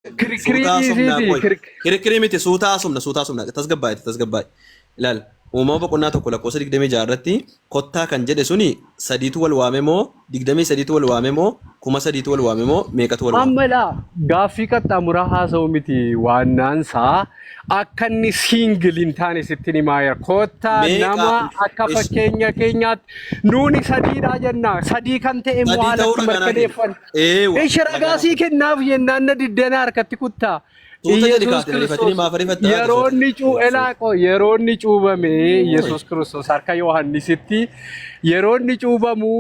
Kirkirii Suutaa haasofnaa dhiisiiti. qoy. Kirkirii miti, suutaa haasofna, suutaa haasofna. Tasgabbaa'e, tasgabbaa'e. Ilaal, Uumama boqonnaa 1 lakkoofsa 26 irratti kottaa kan jedhe suni sadiitu wal waame moo 23tu wal waame moo 3000tu wal waame moo meeqatu wal waame? Amma ilaa gaaffii qaxxaamuraa haasa'u miti waannaansaa akka inni siingil hin taane sittin himaa jira. Kottaa Meeqa nama akka ish fakkeenya keenyaatti nuuni sadiidha jenna. Sadii kan ta'e immoo Sadii haala ta'uu itti ragaa naa kenni. mirkaneeffanna. Eewa Ishi ragaa ragaa naa sii kenni. kennaaf jennaan na diddana harkatti kuttaa. Suuta jedhi Iyyasuus kaatee ariifatanii Kiristoos maaf ariifatta haati yeroo suuta. inni cuu elaa qo yeroo inni cuubame Iyyasuus Kiristoos harka Yohannisitti yeroo inni cuubamu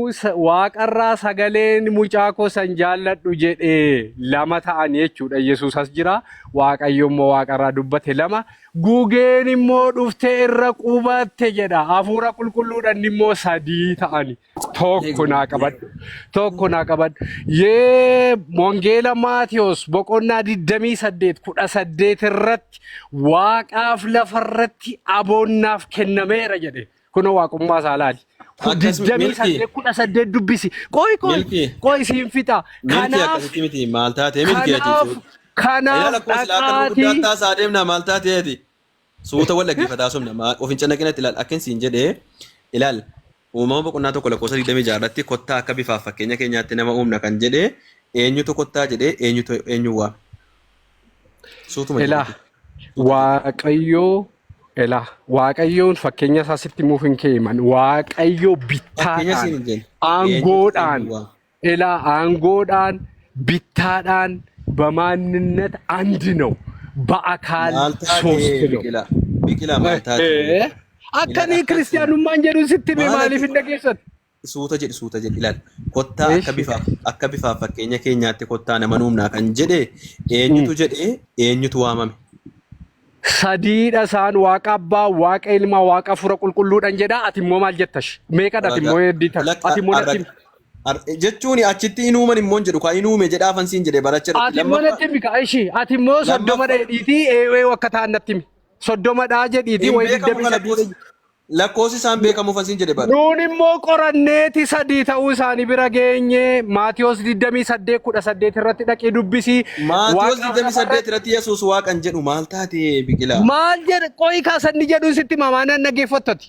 waaqarraa sagaleen mucaa koo san jaalladhu jedhee lama ta'an jechuudha. Iyyasuus as jira, Waaqayyo immoo waaqarraa dubbate lama. Gugeen immoo dhuftee irra qubatte jedha. Hafuura qulqulluudhaan immoo sadii ta'ani. Tokko naa qabadhu. Tokko naa qabadhu. Yee Wangeela Maatiyos boqonnaa 28 18 irratti waaqaaf lafarratti aboonnaaf kennameera jedhe. Kunoo waaqummaa isaa laali. Akkas 28 milki 18 dubbisi. Qoy qoy milki qoy siin fixa. milki Kanaaf akkasitti miti maal taatee milki ati kanaaf ilaala kanaaf akkuma silaa akka nama dhaqaatii guddaa taasaa deemna maal taatee ati suuta wal dhaggeeffataa somna of hin cannaqinatti ilaal akkin siin jedhee ilaal Uumama boqonnaa 1 lakkoofsa 26 irratti kottaa akka bifaaf fakkeenya keenyaatti nama uumna kan jedhe eenyutu kottaa jedhee eenyutu eenyuun waame? Suutuma Elaa jedhiiti. Suuta jedhi. Waaqayyoo elaa Waaqayyoon fakkeenya isaa sitti himuuf hin keeman. Waaqayyoo Fakkeenya bittaadhaan siin hin jenne. Eenyutu aangoodhaan eenyuun waame? elaa aangoodhaan bittaadhaan በማንነት አንድ ነው፣ በአካል Maal taate ሶስት ነው። Biqilaa? Biqilaa maal taate? Akka Ilaal ani akkas kiristiyaanummaan jedhu sitti hime maal maaliif ati hin dhageessatu? Suuta jedhi, suuta jedhi, ilaal. Kottaa akka Eshi. bifaaf fakkeenya keenyaatti kottaa nama nuumnaa kan jedhe eenyutu jedhe, eenyutu waamame? Sadiidha isaan, Waaqa Abbaa, Waaqa Ilmaa, Waaqa Hafuura Qulqulluudhaan jedha. Ati immoo maal jettash? Meeqadha ati Ragaa immoo heddii lakka ati immoo natti himi. Jechuun achitti hin uuman immoo hin jedhu kaa hin uume jedhaa fansiin jedhe baracha irratti. Ati immoo Lammaffaa natti himi kaa ishii. Ati immoo 30 lammaffaa dheedhiitii eewee akka ta'an natti himi. 30 dhaa jedhiitii hin wayii beekamu 23 ka lakkoofsi isaan beekamu fansiin jedhe bara. Nuun immoo qoranneeti sadii ta'uu isaanii bira geenye. Maatiyos 28 18 irratti dhaqii dubbisi. Maatiyos Waaqaaf 28 lafarratti irratti Yesuus waaqan jedhu maal taate Biqilaa? Maal jedhe? Qoyi kaasanni jedhu sitti himamaa nan dhaggeeffattati.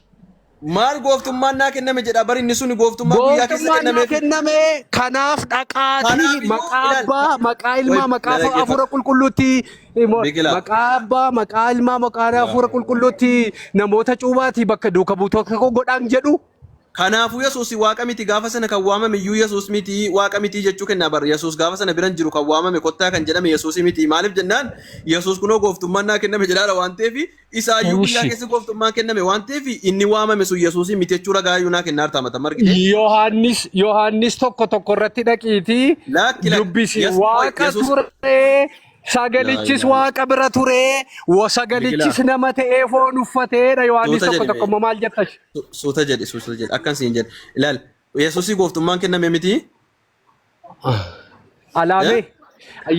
Maal gooftummaan naa kenname jedha bari inni suni gooftummaa guyyaa keessa Gooftummaan naa kennameef. kenname, kanaaf dhaqaatii Kanaaf iyyuu maqaa ilaal. Abbaa, maqaa Qoy Ilmaa, na maqaa dhaggeeffadhu. Hafuura Qulqulluutti Biqilaa. maqaa Abbaa, maqaa Ilmaa, maqaa Hafuura Qulqulluutti namoota cuubaatii bakka duuka buutota koo godhaan jedhu. Kanaafuu Yesuus waaqa miti, gaafa sana kan waamame iyyuu Yesuus miti, waaqa miti jechuu kennaa bar. Yesuus gaafa sana biran jiru kan waamame kottaa kan jedhame Yesuus miti. Maaliif jennaan Yesuus kunoo gooftummaan naa kenname jedhaara waan ta'eef isaayyuu guyyaa Ishi. keessa gooftummaan kenname waan ta'eef inni waamame sun Yesuus miti jechuu ragaa iyyuu naa kennaa arta mata margite. Yohaannis 1:1 irratti dhaqiitii Lakki lakki dubbisi. Yes, qoy Waaqa Yesuus ture, Laa sagalichis ilaaha. Waaqa bira ture, sagalichis Biqilaa. nama ta'ee foon uffateedha. Yohaannis Suuta tokko jedhi tokko mee. immoo maal jettash? Suuta jedhi, suuta jedhi, akkan siin jedhi. Ilaal, Yesuusii gooftummaan kenname miti. Alaamee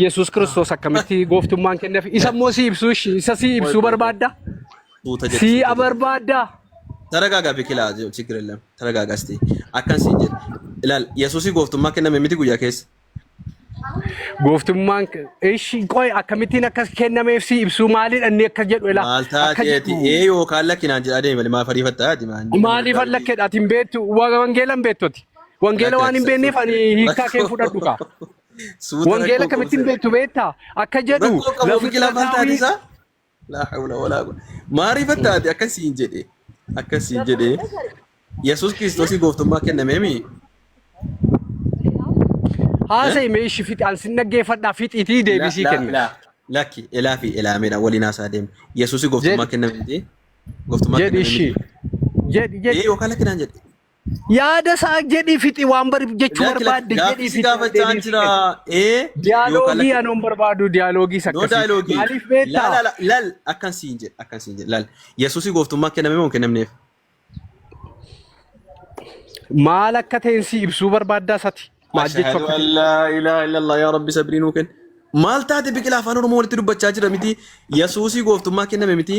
Yesuus Kiristoos akkamitti gooftummaan kenneef isa immoo si ibsuu ishii isa si Qoy ibsuu qoy qoy. barbaadda? Suuta jedhi, Si suuta jedhi. barbaadda? Taragaagaa Biqilaa, ችግር የለም ተረጋጋ እስቲ akkan siin jedhe. Ilaal, Yesuusii gooftummaa kenname miti guyyaa keessa? Gooftummaan ishi qoy akkamittiin akkas kennameef si ibsuu maalidha inni akkas jedhu ilaa Maal akka taateeti jedhu ee yookaan lakkinaan jedhaa deemi malee maaf ariifatta ati maal maaliif lakkedha? Ati hin beektu, wangeela hin beektu ati. Wangeela waan hin beekneef ani hiikkaa kee fudhadhu kaa. Suuta Wangeela rakkoo akkamittiin qabu beektu beektaa? Akka jedhu rakkoo qabu lafa Biqilaa maal taate xuraawii isaa? Laa hawla walaa quwwata. Maariifat taate akkasiin jedhe. Akkasiin jedhe. Yesuus Kiristoosii gooftummaa kennameemi. Haasa'e mee ishi fixi an sin dhaggeeffadhaa fixiitii deebisii La kenna. la lakki elaa fi elaameedha waliin haasaa deema. Yesuusii gooftummaa Jedhi kenname miti. Gooftummaa jedhi kenname ishii miti. jedhi Ee jedhi. yookaan lakki naan jedhe. Yaada isaa jedhii fixi, waan bari jechuu Lakki lakki barbaadde gaaffii jedhii si fixi gaafachaan deebii jira. kenna. Ee yookaan Diyaaloogii lakki. anoon barbaadu diyaaloogii No akkasii. dialogue. Maaliif La beektaa? la la lal akkan siin jedhe, akkan siin jedhe, lal. Yesuusii gooftummaa kenname moo hin kennamneef? Maal akka ta'een si ibsuu barbaaddaa isati? Maal jechuu Ashhadu akka an ta'e? laa ilaaha illallah, yaa Rabbi sabrii nuu kenni. Maal taate Biqilaa, afaan Oromoo walitti dubbachaa jira miti. Yesuusii gooftummaa kenname miti.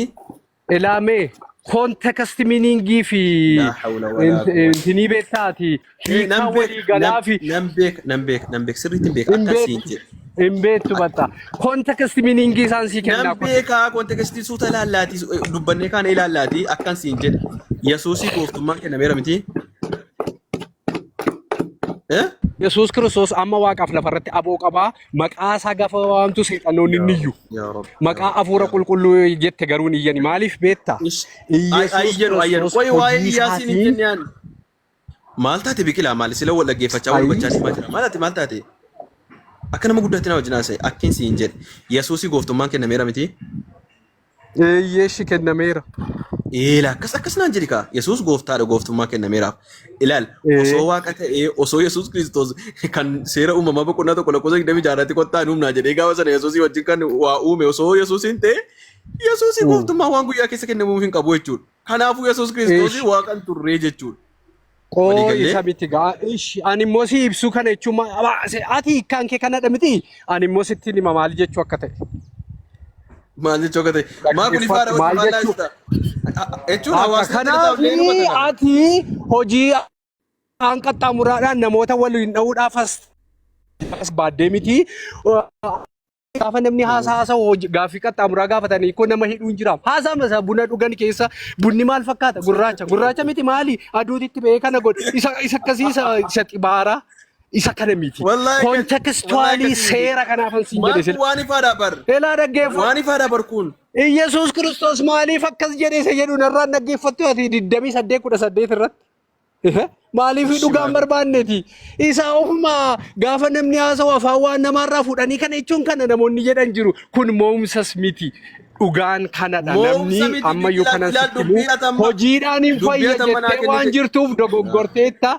Ilaamee context meaning fi Laa hawla walaa quwwata. intinii beektaati Ee hiikaa nan beek walii galaa nan fi nan beek nan beek nan beek sirriitti hin beeka hin akkan siin beektu. jedhe. Hin beektu bakka. Context meaning isaan sii kennaa Nan kun. beekaa contextii suuta ilaallaatii dubbannee kaana ilaallaatii akkan siin jedha. Yesuusii gooftummaan kennameera miti. Eh? Yesuus Kiristoos amma waaqaaf lafarratti aboo qabaa. Maqaa isaa gaafa waamtu seexanoonni Yaa ni iyyu. Yaa Rabbi. Maqaa hafuura qulqulluu jette garuu hin iyyani. Maaliif beektaa? Yesuus Ayyanu ayyanu. Kiristoos Qoy waa'ee hojii Iyyaasiin hin isaatiin jenne ani. Maal taate biqilaa maal sila wal dhaggeeffachaa wal hubachaa deemaa jira. Maal taate maal taate? Akka nama guddaatti na wajjin haasa'e akkin siin jedhe. Yesuusii gooftummaan kennameera miti. Eeyyeeshi kennameera. Eela akkas akkas naan jedhi kaa. Yesuus gooftaadha gooftummaa kennameeraaf. Ilaal osoo waaqa ta'ee osoo Yesuus Kiristoos kan seera uumamaa boqonnaa 1 lakkoofsa 26 irratti kottaa hin uumnaa jedhee gaafa sana Yesuusii wajjin kan waa uume osoo Yesuus hin ta'e Yesuusii gooftummaa waan guyyaa keessa kennamuuf hin qabu jechuudha. Kanaafuu Yesuus Kiristoos Ish. waaqa hin turree jechuudha. Qoo Walii gallee? isa miti gaa. Ish ani immoo si ibsuu kana jechuun ati hiikkaan kee kanadha miti. Ani immoo sitti hima maal jechuu akka ta'e. Maal jechuu akka ta'e. Maa kun ifaadha Dhaggeeffadhu wajjin maal maal jechuu. laajita? Jechuun Akka hawaasni jala taa'u kanaaf illee hubata kana. ati hojii aan qaxxaamuraadhaan namoota waliin dha'uudhaaf as baaddee miti. Gaafa namni haasaa haasa'u gaaffii qaxxaamuraa gaafatanii koo nama hidhuun jiraam. Haasaa masa buna dhugan keessa bunni maal fakkaata? Gurraacha. Gurraacha miti maali? Aduutitti ba'ee kana godhe. Isa akkasii isa xibaaraa isa kana miti. Wallaahi wallaahi Contextually akkasii miti. seera kanaafan siin Maal jedhe kun sila. waan ifaadha bar. Elaa dhaggeeffadhu. Waan ifaadha bar kun. Iyyasuus Kiristoos maaliif akkas jedhe isa jedhu narraan dhaggeeffattu ati 28 18 irratti. Maaliif Ishi dhugaan maal. barbaanneeti? Isa ofuma gaafa namni haasa'u afaan waan namaarraa fuudhanii kana jechuun kana namoonni jedhan jiru. Kun mo'umsas miti. Dhugaan kanadha. Mo'umsa Namni miti ammayyuu biqilaa kanan ilaal sitti himu dubbii atamma hojiidhaan hin dubbii fayya atamma naa jettee waan kennite. jirtuuf dogoggorteetta.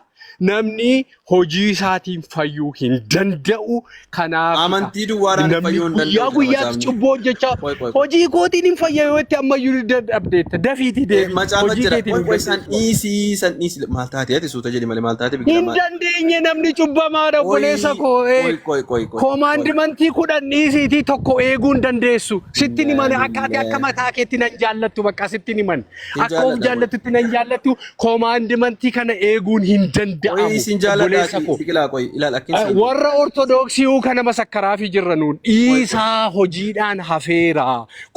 Namni hojii isaatiin fayyuu hin danda'u. Kanaafidha. Amantii duwwaadhaan Namni fayyuu hin guyyaa danda'u jedha guyyaatti macaafni. cubbuu hojjechaa Qoy qoy qoy. hojii kootiin hin fayya yoo itti ammayyuu dadhabdeetta. Dafiitii deebi. Macaafa Hojii jira. keetiin Qoy hin qoy san dandeessu. dhiisii san dhiisii maal taate ati suuta jedhi malee maal taate biqilaa Hin maal. dandeenye namni cubbamaadha Qoy obboleessa koo. qoy qoy qoy qoy qoy. Commandmentii 10 dhiisiitii tokko eeguu hin dandeessu. Sitti himan akka ati akka mataa keetti nan jaallattu bakka sitti himan. Sin Akka of jaalladha qoy. jaallattutti nan jaallattu commandmentii kana eeguun hin Qoy danda'amu sin obboleessa jaalladhaati koo. biqilaa qoy ilaal akkin siin jedhe. Warra Ortodoksii kana masakkaraafii jirra nuun Qoy qoy. dhiisaa hojiidhaan hafeera.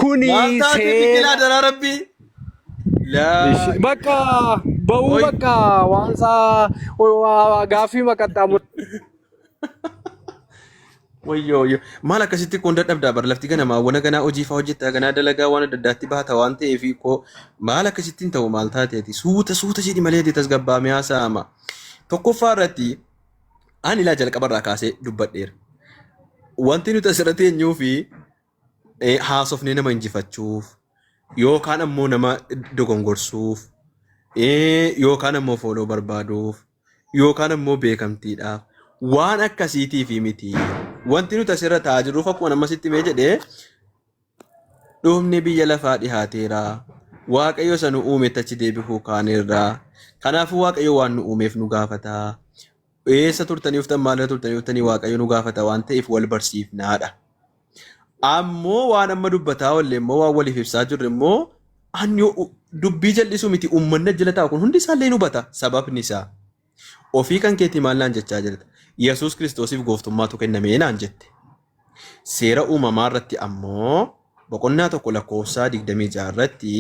Kuni Maal taate biqilaa seera daraa rabbii? Laa bakka ba'uu qoy. bakka waan isaa gaaffii maqaxxaamur. Wayyoo wayyoo. Maal akkasitti kun dadhabdaa bar lafti ganamaa wana ganaa hojii faa hojjettaa ganaa dalagaa waan adda addaatti baata waan ta'eef koo maal akkasitti hin ta'u maal taateeti suuta suuta jedhi malee ati tasgabbaamee haasa'ama. Tokkoffaa irratti ani ilaa jalqabarraa kaasee dubbadheera. Wanti nuti asirratti eenyuu fi haasofnee nama injifachuuf yookaan ammoo nama dogongorsuuf yookaan ammoo fooloo barbaaduuf yookaan ammoo beekamtiidhaaf waan akkasiitiif miti. Wanti nuti asirra taa'aa jirruuf akkuma nama sitti himee jedhee dhumni biyya lafaa dhihaateera. Waaqayyo isa nu uumetti achi deebihuu kaaneerra. Kanaafuu Waaqayyo waan nu uumeef nu gaafata. Eessa turtanii dhuftan maalirra turtanii dhuftanii Waaqayyo nu gaafata waan ta'eef wal barsiifnaadha. Ammoo waan amma dubbataa oolle immoo waan waliif ibsaa jirru immoo an yoo dubbii jal'isuu miti uummanni jala taa'u kun hundi isaallee ni hubata sababni isaa. Ofii kan keetii maal naan jechaa jirta? Yesuus Kiristoosiif gooftummaatu kennamee naan jette. Seera uumamaa irratti ammoo boqonnaa 1 lakkoofsa 26 irratti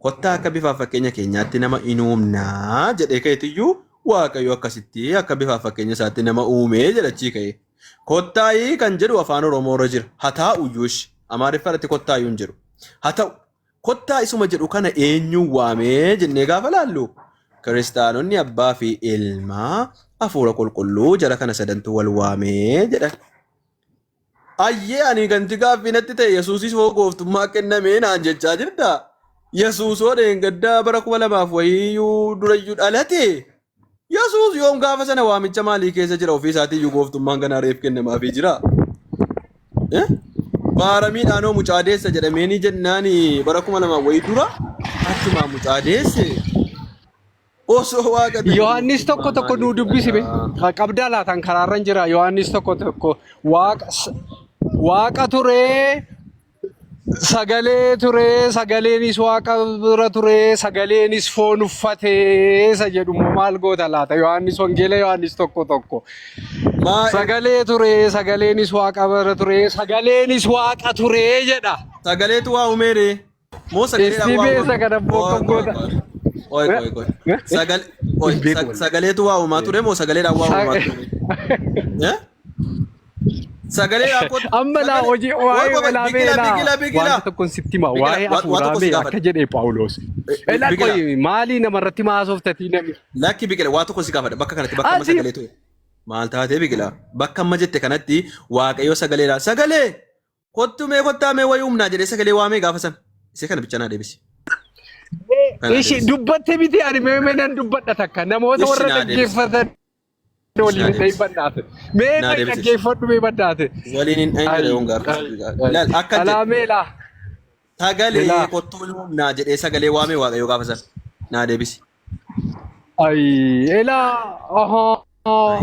kottaa akka bifaaf fakkeenya keenyaatti nama in uumnaa jedhee ka'eetiyyuu Waaqayyo akkasitti akka bifaaf fakkeenya isaatti nama uumee jedha achii ka'ee. Kottaayii kan jedhu afaan Oromoo irra jira. Haa taa'uyyuu ishi. Amaariffa irratti kottaayyuu hin jedhu. Haa ta'u. Kottaa isuma jedhu kana eenyuun waamee jennee gaafa laallu kiristaanonni abbaa fi ilma hafuura qulqulluu jara kana sadantu wal waamee jedhan. Ayyee ani ganti gaaffii natti ta'e Yesuusis hoo gooftummaa kennamee naan jechaa jirta. Yesuus hoo dheengaddaa bara 2000 wayiiyyuu durayyuu dhalate. Yesuus yoom gaafa sana waamicha maalii keessa jira ofii isaatiiyyuu gooftummaan ganaa reef kennamaafii jira. Eh? Baaramiidhaan hoo mucaa deessa jedhameenii jennaan bara 2000 wayii dura achumaan mucaa deesse. Osoo waaqa ta'e Yohaannis tokko gooftummaa tokko nuu maalii dubbisi be. fudhata? Qabdaa laataan karaarran jira. Yohaannis tokko tokko waaqa waaqa turee Sagalee ture, sagaleenis waaqa bira ture, sagaleenis foon uffate isa jedhu immoo maal goota laata? Yohaannis Wangeela Yohaannis 1:1. Maa Sagalee ture, sagaleenis waaqa bira ture, sagaleenis waaqa ture jedha. Sagaleetu waa uumeere. Moo sagaleedhaan Istii waa beesa uumame? kana immoo Qoy akkam qoy goota? qoy. Qoy qoy qoy. Sagal qoy Hin beeku. Sagaleetu waa uumaa ture moo sagaleedhaan waa uumaa ture? Eh? Sagaleedhaan kottu. Amma laa Sagalee. hojii Qoy waa'ee qoy qoy. laa mee Biqila laa biqila biqila. wanta tokkoon sitti hima Biqila waa'ee waa hafuuraa tokko si mee gaafadha. akka jedhe Phaawulos. Elaa Biqila. qoy maalii namarratti maasoftati namni. Lakki biqila waa tokko si gaafadha bakka kanatti bakka amma Ati sagalee ture. Maal taatee biqila? Bakka amma jette kanatti Waaqayyo sagaleedha. Sagalee! Kottu mee kottaa mee wayii humnaa jedhee sagalee waamee gaafa sana. Isee kana bicha naa deebisi. Kana naa ishi deebisi. dubbatte miti ani mee mee nan dubbadha takka namoota Ishi warra naa deebisi. dhaggeeffatan Ishi waliin naa hin deebisi. badhaate. Mee Naa mee deebisi. dhaggeeffadhu mee badhaate. Waliin hin dhahin jedhe Ay yoon gaafas. ay ay. Ilaal akka Alaa jedhe mee laa. sagalee Elaa. kottuu humnaa jedhee sagalee waamee Waaqayyo gaafa sana. Naa deebisi. Ay elaa ahaa.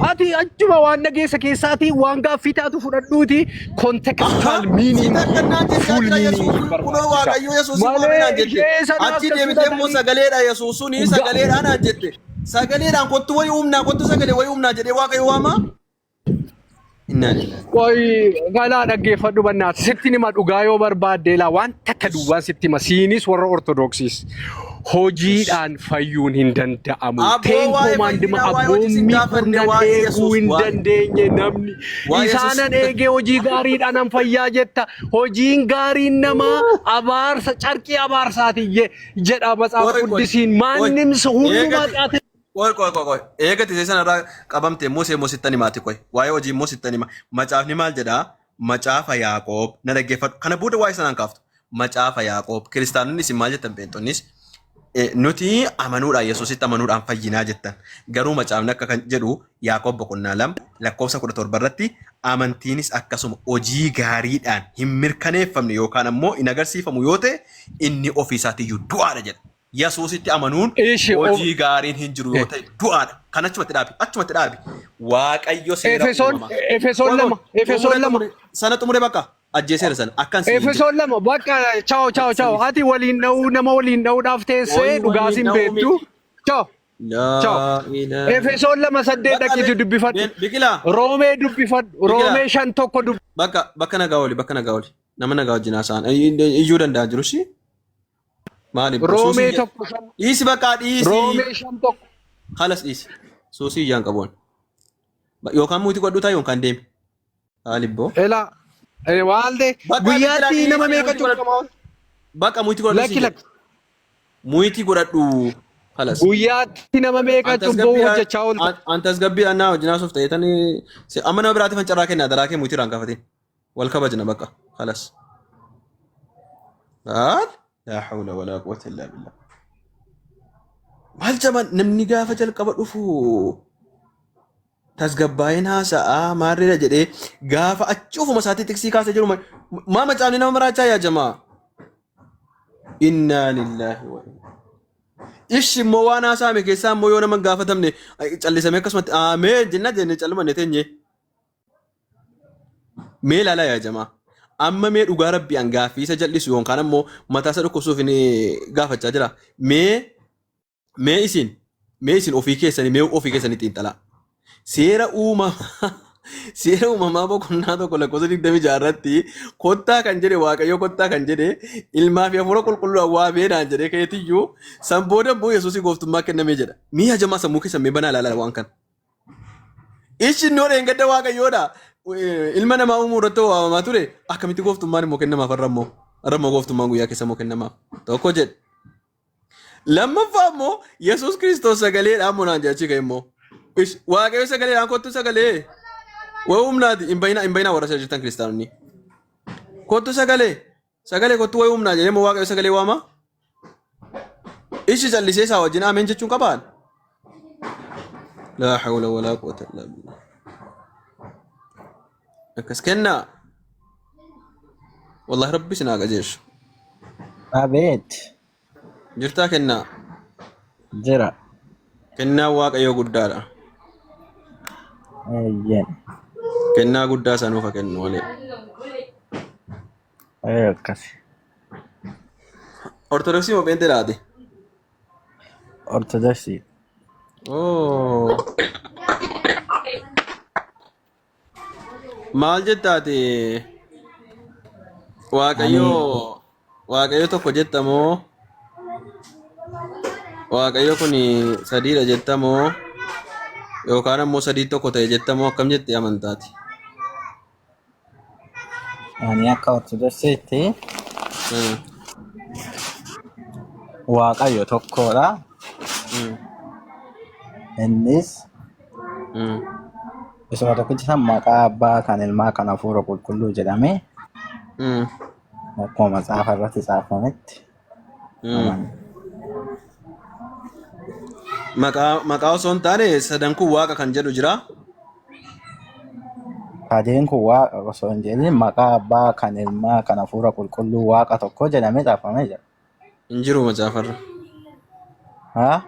Ati achuma waan dhageessa keessaatii waan gaaffii taatu fudhadhuuti contextual Si meaning takka naan jechaa full jira meaning Yesuus kunoo barbaachisa. Waaqayyo Yesuus waame Malee naan jette. ishee sana Achi akkas deebitee immoo fudhatanii sagaleedha Yesuus suni sagaleedha naan jette. Sagaleedhaan kottu wayii humnaa kottu sagalee wayii humnaa jedhee Waaqayyo waama. Innaa lillahi. Qoy galaa dhaggeeffadhu bannaati. Sitti nima dhugaa yoo barbaadde laa waan takka duwwaan sitti hima. Siinis warra Ortodoksiis. Hojiidhaan fayyuun hin danda'amu. Abboo Teen waa'ee koomaandima fayyinaa waa'ee hojii sin abboommii gaafanne kurnan waa'ee eeguu Yesuus hin waa'ee dandeenye namni. waa'ee Yesuus Isaanan eegee hojii gaariidhaan an fayyaa jetta. Hojiin gaariin namaa abaarsa carqii abaarsaati jedha Matsaafa Qoy qoy Quddisiin. qoy Maannim hundumaa eegati xaate qoy qoy qoy qoy eegati isee sanarraa qabamte immoo see immoo sittan himaati qoy waa'ee hojii immoo sittan hima macaafni maal jedhaa macaafa Yaaqoob na dhaggeeffadhu kana booda waa'ee sanaan kaaftu macaafa Yaaqoob kiristaanonni isin maal jettan pheenxonnis nuti amanuudhaan Yesuusitti amanuudhaan fayyinaa jettan garuu macaafni akka kan jedhu Yaaqoob boqonnaa 2 lakkoofsa 17 irratti amantiinis akkasuma hojii gaariidhaan hin mirkaneeffamne yookaan ammoo hin agarsiifamu yoo ta'e inni ofii isaatiiyyuu du'aadha jedha. Yesuusitti amanuun Ishi of hojii gaariin hin jiru yoo ta'e du'aadha. Kan achumatti dhaabi. Achumatti dhaabi. Waaqayyo seera Efesoon uumamaa. Efesoon Qoy qoy. 2 Efesoon Xumure 2 xumure. Sana xumure bakka. Ajjeeseera sana. Akkan siin hin jedhe. Efesoon 2 bakka chao chao chao ati waliin dha'uu nama waliin dha'uudhaaf teessee Qoy dhugaas waliin hin dha'uu beektu. miti. Chao chao. Laa ilaaha. Efesoon 2:8 Bakka dhaqiitu dubbifadhu. Biqilaa. Roomee dubbifadhu. Biqilaa. Roomee 5:1 dubbifadhu. Bakka bakka nagaa ooli bakka nagaa ooli. Nama nagaa wajjin haasa'an. Iyyuu danda'a jirus. Maali? Roomee Suusii 1:5 dhiisi bakka dhiisi. Roomee 5:1. Halas dhiisi. Suusii iyyaan qabuun. Yookaan muutii godhuu ta'a yookaan deemi. Haali boo. Elaa waalde Bakka biqilaa guyyaatti dhiisi nama meeqa muutii godhadhu. cuuphama oolta? Bakka muutii godhadhu Lakki siin jedhe. lakki. Muutii godhadhu. Halas. Guyyaatti nama meeqa An cubbuu tasgabbii hojjechaa oolta? an tasgabbii annaa wajjin haasofta jettanii amma nama biraatiif an carraa kennaa daraa kee muutii irraan kaafatiin. Wal kabajna bakka. Halas. Maal? Laa hawla walaa quwwata illaa billah. Maal jaban namni gaafa jalqaba dhufu tasgabbaa'een haasa'aa maarreedha jedhee gaafa achi ofuma isaatii tiksii kaasee jiru maa macaafni nama maraachaa yaa jamaa. Innaa lillaahi wa innaa. Ishi immoo waan haasa'ame keessaa immoo yoo nama hin gaafatamne callisamee akkasumatti aameen jenna jenne calluma teenye. Mee ilaalaa yaa jamaa. Amma mee dhugaa rabbii an gaaffii isa jal'isu yookaan ammoo mataa isa dhukkubsuuf inni gaafachaa jira. Mee mee isin mee isin ofii keessanii mee ofii keessanii xiinxalaa. Seera uumamaa seera uumamaa boqonnaa 1 lakkoofsa 26 irratti kottaa kan jedhe Waaqayyo kottaa kan jedhe ilmaa fi hafuura qulqulluu waamee naan jedhee keetiyyuu san booda immoo Yesuusii gooftummaa kennamee jedha. Mee yaa jamaa sammuu keessan mee banaa ilaalaa waan kana. Ishi innoo dheengadda Waaqayyoodha. Ilma namaa uumuu irratti waamamaa ture. Akkamitti gooftummaan immoo kennamaaf har'a immoo? Har'a immoo gooftummaan guyyaa keessa immoo kennamaaf. Tokko jedhe. Lammaffaa immoo Yesuus Kiristoos sagaleedhaan immoo naan jedha ka'e immoo. Ish Waaqayyo sagaleedhaan kottu sagalee. Waa humnaati hin bayinaa hin bayinaa warra isa jirtan kiristaanonni. Kottu sagalee. Sagalee kottu wayii humnaa jedhee immoo Waaqayyo sagalee waama. Ishi callisee isaa wajjin ameen jechuun qabaan. Laa hawla walaa quwwata illaa billah. Akkas kennaa. Wallahi rabbi isin haa qajeelchu. Abeet. Jirtaa kennaa. Jira. Kennaan Waaqayyoo guddaadha. Eeyyen. Kennaa guddaa sanuuf haa kennu malee. Ee akkasi. Ortodoksii moo pheenxee laate? Ortodoksii. Oo. Maal jettaati? Ani Waaqayyo tokko jetta moo Waaqayyo kun sadiidha jetta moo yookaan ammoo sadii tokko ta'e jetta moo akkam jettee amantaati? Ani akka Ortodoksiitti Waaqayyo tokkodha. Innis isuma tokkicha san maqaa Abbaa kan Ilmaa kan Hafuura Qulqulluu jedhamee akkuma macaafa irratti caafametti amanna. Maqaa osoo hin taane sadan kun waaqa kan jedhu jira. Sadeen kun waaqa osoo hin jedhin maqaa Abbaa kan Ilmaa kan Hafuura Qulqulluu waaqa tokko jedhamee caafamee jira. Hin jiru macaafarra. Haa?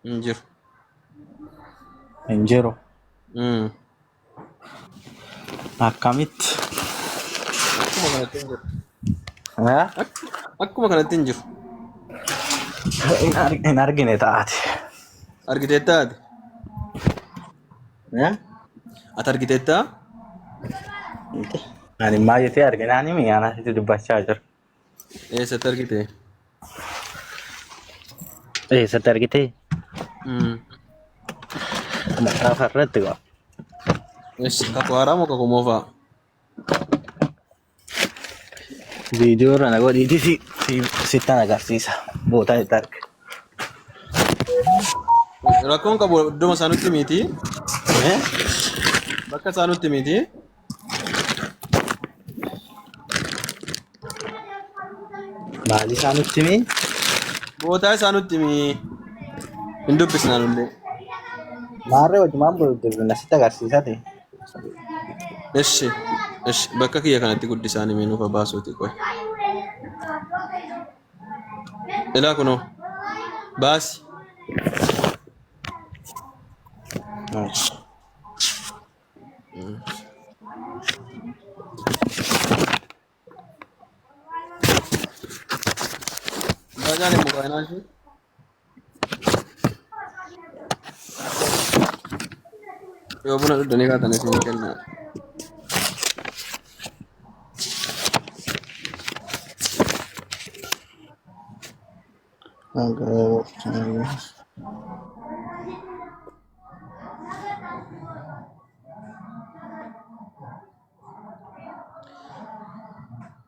Hin jiru. Hin jiru. Akkamitti? Akkuma kanatti hin jiru. Haa? Akkuma kanatti hin jiru. Hin argine taate. Argiteettaa ati? Haa? Ati argiteettaa? Ani maal jettee arginaan himi anasitti dubbachaa jira. Eessatti argite? Eessatti argite? Macaafa irratti qaba. Eessi kakuu haaraa moo kakuu moofaa? Viidiyoo irra na godhiiti sittan agarsiisa. Bootaa itti arge. Rakkoon qabu idduma isaa nutti miti. Eh? Bakka isaa nutti miti. Maal isaa nutti himi? Bootaa isaa nutti himi. Hin dubbisnaa nullee. Maarree hojumaan dubbina sitti agarsiisate. Eshi eshi bakka kiyya kanatti guddisaan himee nuuf baasuuti qoy. Ilaa kunoo baasi. Bajaan immoo baay'inaan ishee. Yoo buna dhuddanii kaatan isin kenna.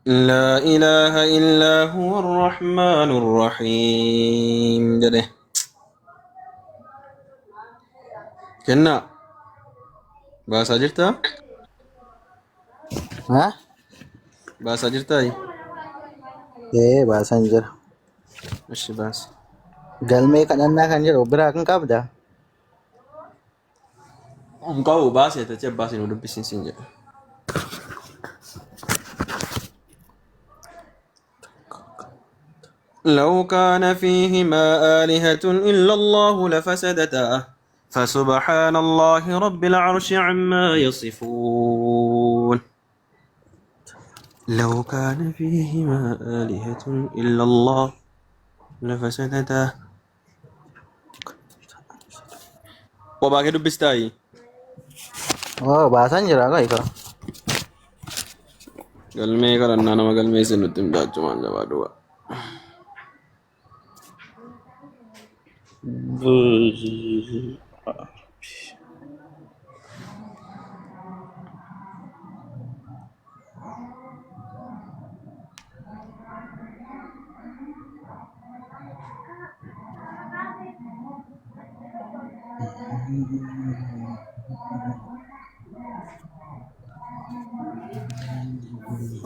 لا إله إلا هو الرحمن الرحيم jedhe kennaa baasaa jirtaa Ha? baasaa jirtaa Ee baasaan jira. ishi baasi Galmee kadhannaa kan jedhu biraa kan qabda. Hin qabu baasi ati achi abbaa siin dubbisiin siin jedha. لو كان فيهما آلهة إلا الله لفسدتا فسبحان الله رب العرش عما يصفون لو كان فيهما آلهة إلا الله لفسدتا Kophaa kee dubbistaayi? Oo baasaan jira koo ifa. Galmee kadhannaa nama galmeesse nutti himtaa achumaan jabaa duwwaa.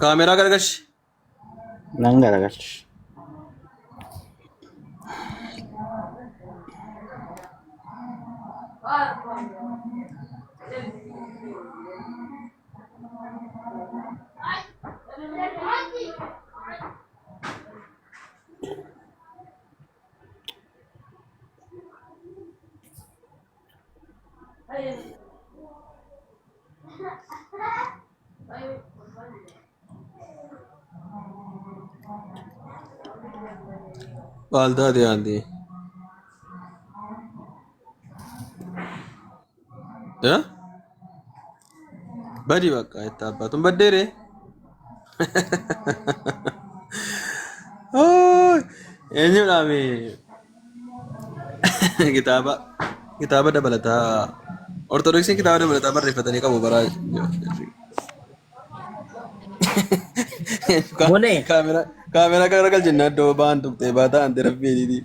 Kaameraa garagashi. Nan garagalcha. Maal taate yaanti? Eh? Badi bakka itti abbaatuun baddeere. Eenyudha mee? Kitaaba kitaaba dabalataa Ortodoksiin kitaaba dabalataa barreeffatanii qabu bara Bolee. Kaameraa kaameraa gara galchinna iddoo ba'an tuqxee baataa anti rabbii.